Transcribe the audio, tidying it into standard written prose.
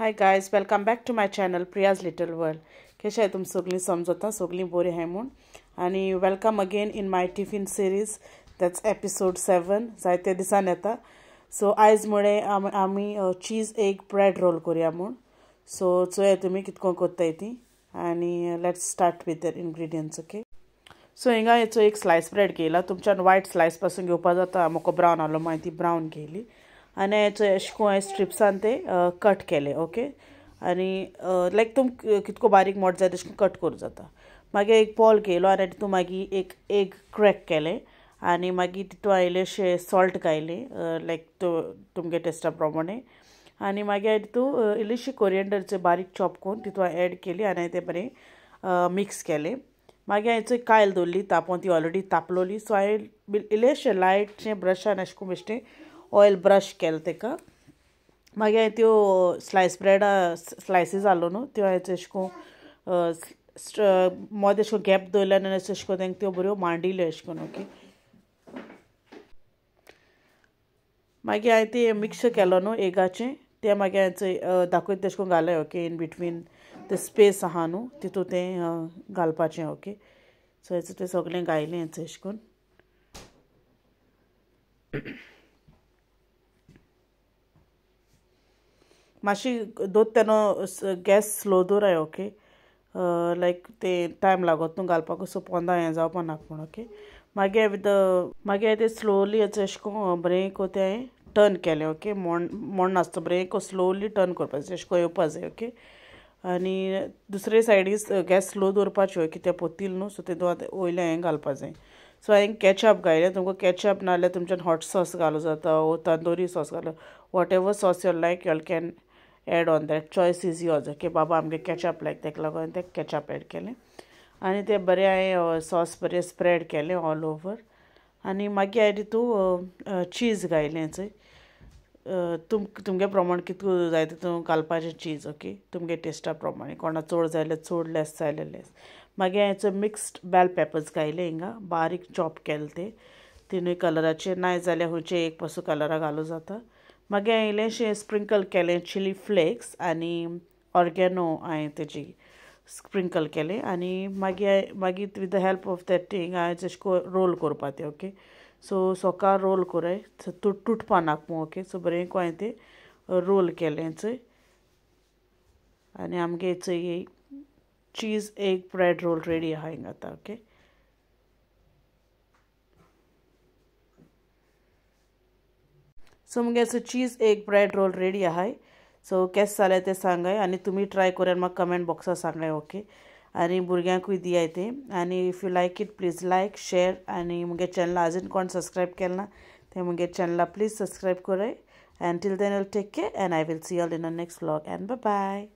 Hi guys, welcome back to my channel Priya's little world. कशें तुम सगळीं समजता सगळीं बरी आहाय म्हूण आनी welcome again in my tiffin series, that's episode 7 जायते दिसान येता. सो आयज मुळे आमी चीज एग ब्रेड रोल करूया म्हूण. सो चोया तुमी कितको करताय ती आनी let's start with the ingredients. Okay, so हिंगा हेचो एक स्लायस ब्रेड घेयला. तुमच्यान वायट स्लायस पासून घेवपा जाता. म्हाका ब्रावन आहलो मागीर ती ब्रावन घेयली आनी हेचो एशें कोन्न हांवें स्ट्रिप्सान ते कट केले. ओके, आनी लायक तुम कितको बारीक मोट जाय तशें कट करूं जाता. मागीर एक बॉल घेयलो आनी तितून मागीर एक एग क्रॅक केलें आनी मागीर तितून हांवें इल्लेशें सॉल्ट घायलें लायक तुमगे टेस्टा प्रमाणे आनी मागीर हांवें तितून इल्लीशी कोरियंडरचे बारीक चॉप करून तितून हांवें एड केली आनी हांवें तें बरें मिक्स केलें. मागीर हांवें कायल दवरली तापोवन, ती ऑलरेडी तापलोली. सो हांवें इल्लेशें लायटशें ब्रशान अशें करून बेश्टें ऑयल ब्रश केलें तेका. मागीर हांवें त्यो स्लायस ब्रेडा स्लायसीस आहलो न्हू त्यो हांवें अशें करून मोदें अशें करून गॅप दवरले आनी अशें करून तेंका त्यो बऱ्यो मांडिल्यो अशें करून. ओके, मागीर हांवें तें मिक्स केलो न्हू एगाचें, तें मागीर हांवें दाखयता तशें करून घालें. ओके, इन बिटवीन तें स्पेस आहा न्हू तितून तें घालपाचें. ओके, सो हेचो तें सगळें घायलें हेचें अशें करून. मातशी दोत तेन्ना गॅस स्लो दवराय. ओके, लायक ते टायम लागत न्हू घालपाक, सो पोंदा हें जावपा नाका म्हूण. ओके, मागीर विथ मागीर तें स्लोली अशें करून बरें करून तें हांवें टर्न केलें. ओके, मोड नासता, बरें करून स्लोली टर्न करपाक जाय, अशें करून येवपा जाय. ओके, आनी दुसरे सायडीन गॅस स्लो दवरपाच्यो कित्याक पोतील न्हू, सो तेतून आतां वयलें हांवें घालपा जाय. सो हांवें कॅचअप घायलें. तुमकां कॅचअप नाल्यार तुमच्यान हॉट सॉस घालूं जाता वो तंदुरी सॉस घालूं, whatever sauce you like you can add on that, choice is yours. Okay, बाबा आमगे कॅचअप लायक तेका लागून तें कॅचअप एड केलें आनी तें बरें हांवें सॉस बरें स्प्रेड केलें ऑल ओवर. आनी मागीर हांवें तितून चीज घायलें चोय, तुमगे प्रमाण कितको जाय तितून घालपाचें चीज. ओके, तुमगे टेस्टा प्रमाणे, कोणा चड जाय जाल्यार चड, लेस जाय जाल्यार लेस. मागीर हांवें मिक्स्ड बेल पेपर्स घायले हिंगा बारीक चॉप केले ते तिनूय कलराचे, नाय जाल्यार खंयचे एक पासून कलरा घालूं जाता. मागीर हांवें इल्लेशें स्प्रिंकल केलें चिली फ्लेक्स आनी ऑर्गेनो हांवें तेजी स्प्रिंकल केलें आनी मागीर मागीर with the help of that thing हांवें तशें करून रोल करपा तें. ओके, सो सोका रोल कोराय, तुटपा नाका म्हूण. ओके, सो बरें करून हांवें तें रोल केलें चोय आनी आमगे चोय चीज एग ब्रेड रोल रेडी आहा हिंगा आतां. ओके, सो मुगे चीज एग ब्रेड रोल रेडी आहाय. सो केस जालें तें सांगाय आनी तुमी ट्राय करून म्हाका कमेंट बॉक्सार सांगाय. ओके, आनी भुरग्यांकूय दियाय तें. आनी if you like it please like share आनी मुगे चॅनल आजून कोण सबस्क्रायब केलें ना तें मुगे चॅनला प्लीज सबस्क्रायब कराय. And till then will take care and I will see all in the next vlog and bye bye.